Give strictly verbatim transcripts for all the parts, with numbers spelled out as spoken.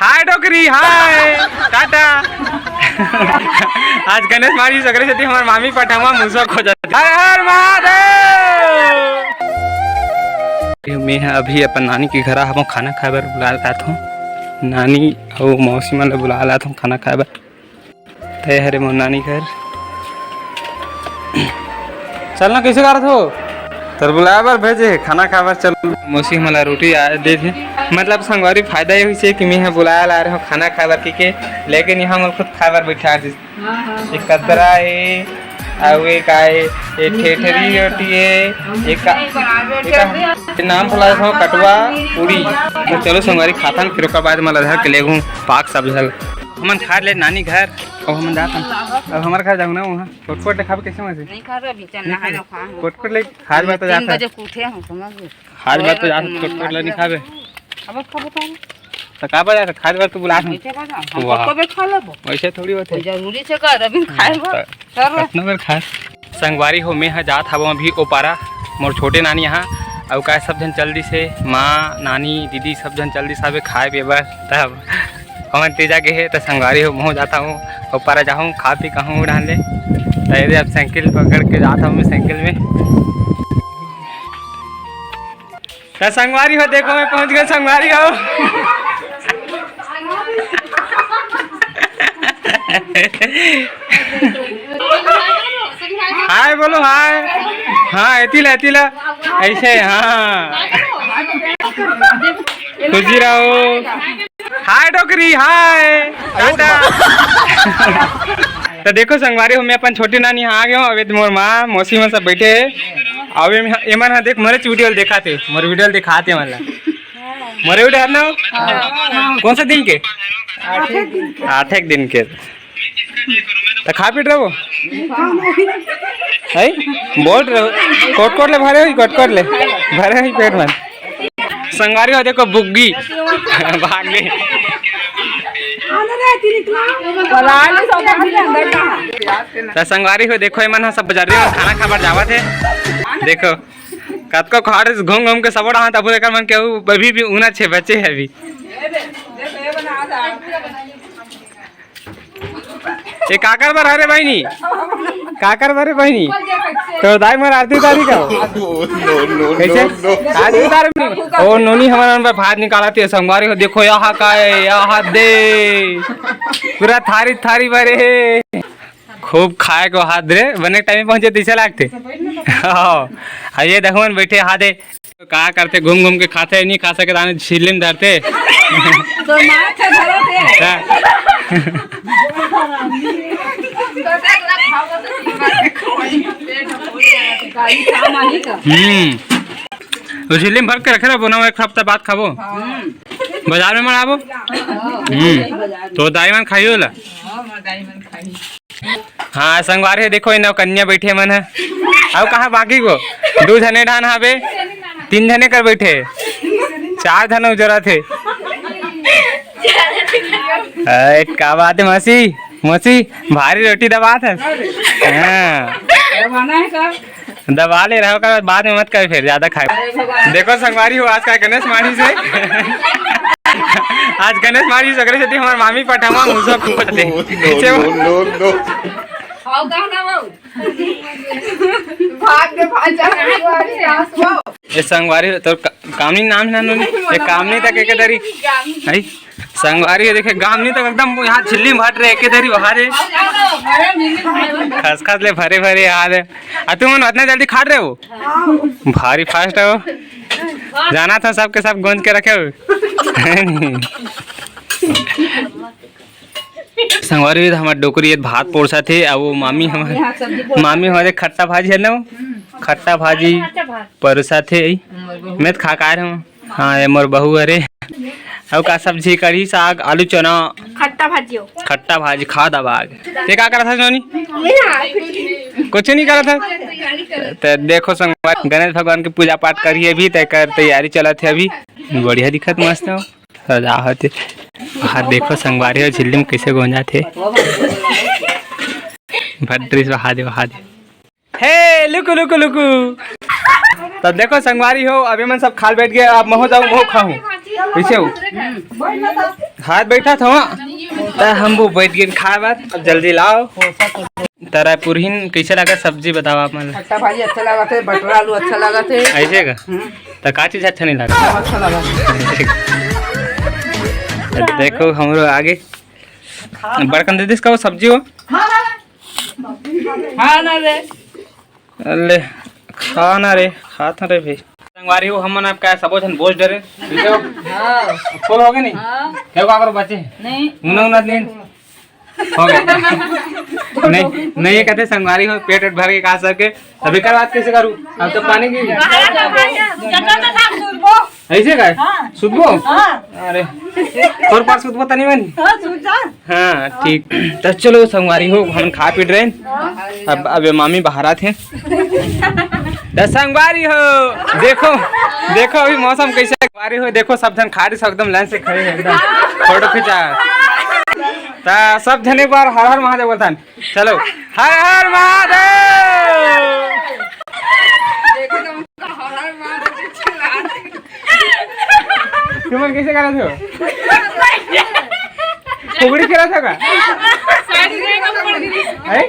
हाय डोकरी, हाय, टाटा। आज गणेश मारी सकरे सेती हमर मामी पठमा मुसवा खो जाथे। हर हर महादेव। मैं ह अभी अपन नानी के घर हवं, खाना खाए बर बुला लात हूँ। नानी अउ मौसी मन ल बुला लात हूँ खाना खाए बर। तय हरे मोर नानी घर। चलना, कैसे करत हो? तोर बुलाए बर भेजे, खाना खाए बर चल। मौसी हमला रोटी आ दे थे। मतलब संगवारी, फायदा ये होइसे कि मैं ह बुलाए ला रहे हो खाना खाए बर, ठीक है, लेकिन यहाँ मोर खुद खाए बर बैठा दिस। हाँ, हाँ, एक हाँ। कतरा है, अउ एक आए, एक ठेठरी रोटी है, एक का, एक का, ये नाम भुला हो, कटवा पूरी। तो चलो संगवारी, खाथन, फिर ओकर बाद मैं ल धर के लेगहूँ पाक सब झल। हमन खा ले नानी घर, अब हमन जाथन। अब हमर घर जाहूँ ना, वहाँ कोटकोट ले खाबे, कैसे मजे? नहीं खाबे, अभी चल नहा लो, खा। कोटकोट ले खाए बर तो तीन जाथन। बजे के उठे हूँ, समझ गए? खाए बर तो जाथन, कोटकोट ले नहीं खाबे। अब खाबो तो। तो का बजा, खाए बर तो बुला हूँ। वैसे बजा, हम वाह। कब खा लेबो? वैसे थोड़ी होथे। जरूरी से कर, अभी खाए बर। तो सर। कतना बेर खाए? संगवारी हो, मैं ह जात हवं अभी ओ पारा, मोर छोटे नानी यहाँ। अउ का सब झन चल दिस हे, माँ, नानी, दीदी सब झन चल दिस हवे खाए पिए बर। तब हमन तेजा गे हे, त संगवारी हो, महूँ जात हवं ओ पारा, जाहूँ खा पी कहूँ उड़ान ले। त ये दे, अब साइकिल पकड़ के जात हवं मैं साइकिल में। त संगवारी हो, देखो मैं पहुँच गए संगवारी हो। हाय बोलो, हाय। हाँ, एती ला, एती ला। ऐसे, हाँ। खुशी रहो। हाय डोकरी, हाय। टाटा। त देखो संगवारी हो, मैं अपन छोटी नानी यहाँ आ गए हूँ। अभी तो मोर माँ, मौसी मन सब बैठे हैं। अब एम-, एमन हा देख, मोरे वीडियो दिखाते, मोर वीडियो दिखाते मन ला। मोरे वीडियो है ना? हाँ। कौन सा दिन के? आठ एक दिन के। त खा पीट रहो। है? बोल रहो। कोटकोट ले भरे हुई, कोटकोट ले। भरे हुई पेट में। संगवारी हो देखो बुग्गी। भाग गई। त संगवारी हो देखो, एमन ह सब बाजारी में खाना खाबर जावत हे। देखो, कतको खाड़ घूम घूम के सबो डहान तबो एकर मन के अभी भी उना छे बचे हे अभी। ये काकर बर हरे बहिनी? काकर बर बहिनी? तो दाई मोर आरती उतारी का? कैसे? आरती उतार। ओ नोनी, हमर मन बर भात निकालत हे संगवारी हो। देखो यहाँ का है, यहाँ दे। पूरा थारी थारी भरे हे। खूब खाए को हाथ रे, बने टाइम में पहुंचे तैसे लागते। हाँ, ये देखो मन बैठे हाथ है। तो का करते, घूम घूम के खाते, नहीं खा सके, ताने झिल्ली में धरते। तो मार के धरो थे। हाँ। हम्म। तो झिल्ली में भर के रखे रहो, बोना एक हफ्ता बाद खाबो। बाजार में मनाबो। हम्म। तो दाई मन खाइयो ला। हाँ, संगवारी हो, देखो, ये नवकन्या बैठे मन है। अउ कहाँ बाकी को? दू झने डान हावे, तीन झने कर बैठे, चार झन उजरा थे। ए, का बात है मौसी? मौसी, भारी रोटी दबात है। हाँ। दबा ले रहो, ओकर बाद में मत कर, फिर ज्यादा खाए। देखो संगवारी हो, आज का गणेश माढ़ी से, आज गणेश माढ़ी से, ओकरे सेती हमर मामी पठमा मुसवा खोज दे। No, no, no, no। आओ, कहाँ ना बाबू? भाग दे, भाग जा, संगवारी, आस बाबू। ए संगवारी, तोर का-, कामनी नाम है ना, नोनी? ए कामनी तक एक दरी। आई? संगवारी हो देखे, गामनी तक एकदम यहाँ झिल्ली में भट रहे, एके दरी बहा रे। खसखस ले भरे भरे आ रे। आ तुम मन अतना जल्दी खाट रहे हो? भारी फास्ट हो। जाना था सबके सब गोंज के रखे हो। संगवारी हो, हमर डोकरी ये भात परोसा थे, आ वो मामी हमर, मामी हमारे खट्टा भाजी है ना, वो खट्टा भाजी परोसा थे। मैं तो खा का रहे हूँ। हाँ, ये मोर बहू हरे। अउ का सब्जी करी? साग, आलू, चना। खट्टा भाजी हो। खट्टा भाजी, खा दबाग। ते का करत हस, नोनी? कुछ नहीं करत हस। ते देखो संगवारी, गणेश भगवान के पूजा पाठ करी अभी, ते कर तैयारी चलत हे अभी। बढ़िया दिखत, मस्त हो। सजा होते। बाहर देखो संगवारी हो, झिल्ली में कैसे गोंजा थे। भट्टी से बहा दे, बहा दे। हे, लुकु, लुकु, लुकु। त देखो संगवारी हो, अब एमन सब खाल बैठ गए, अब महू जाऊँ, महू खाहूँ। कैसे हो? हाथ बैठा था वहाँ। त हम वो बैठ गए खाए बाद। अब जल्दी लाओ। त रायपुरहिन कैसे लगा सब्जी, बताओ आप मन। खट्टा भाजी अच्छा लगा थे, बटरा आलू अच्छा लगा थे। ऐसे का? हम्म। त का चीज अच्छा नहीं लगा? सब अच्छा लगा। देखो हमरो आगे बड़कन दे दिस का वो सब्जी हो। हाँ ना रे। अरे खा ना रे, खा था रे भाई। संगवारी हो, हमन आपका सबो झन बोझ डरे। ठीक है? हाँ। फुल हो गए नहीं? हाँ। क्यों का करो बचे? नहीं। मुना उना नहीं। हो गए। नहीं, नहीं, ये कहते संगवारी हो, पेट वेट भर के खा सके। अभी कर बात कैसे करूँ? अब तो पानी की। ऐसे का? हाँ। सुतबो? हाँ। अरे। तोर पास सुतबो तनी मन? हाँ, सुत जा। हाँ, ठीक। त चलो संगवारी हो, हमन खा पी रहे। अब, अब ये मामी बाहर आथे। त संगवारी हो, देखो, देखो अभी मौसम कैसे है। संगवारी हो, देखो सब झन खाड़ी से एकदम लाइन से खड़े हैं, एकदम फोटो खिंचा। त सब झन एक बार हर हर महादेव बोलथन। चलो, हर हर महादेव। तुमन कैसे करत हो? फुगड़ी खेलत हो का? हैं?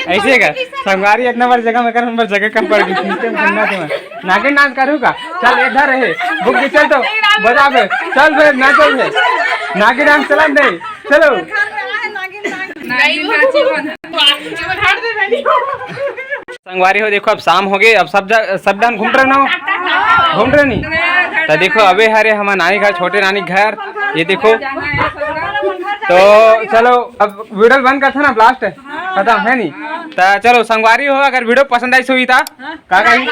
ऐसे का? संगवारी इतना बड़ जगह में कर, हम बड़ जगह कम पड़ गई। नागिन डांस करू का? चल इधर रहे। बुक के चल तो बजा बे। चल बे, ना चल बे। नागिन डांस चलन दे। चलो। संगवारी हो, देखो अब शाम हो गए, अब सब जा, सब डान घूम रहे ना, घूम रहे नहीं। तो देखो अबे हरे हमार नानी घर, छोटे नानी घर, ये देखो। तो चलो अब वीडियो बंद करते ना, लास्ट खत्म है नहीं। तो चलो संगवारी हो, अगर वीडियो पसंद आई होही ता का कही?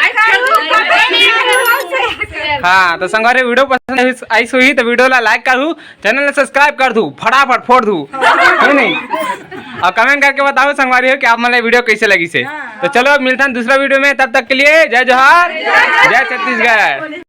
हाँ, तो संगवारी वीडियो पसंद आई होही तो वीडियो ला लाइक करू, चैनल ला सब्सक्राइब कर दू, फटाफट फोड़ दू, है नहीं? और कमेंट करके बताओ संगवारी हो कि आप मन ला वीडियो कैसे लगी से। तो चलो अब मिलता है दूसरा वीडियो में, तब तक के लिए जय जोहार, जय छत्तीसगढ़।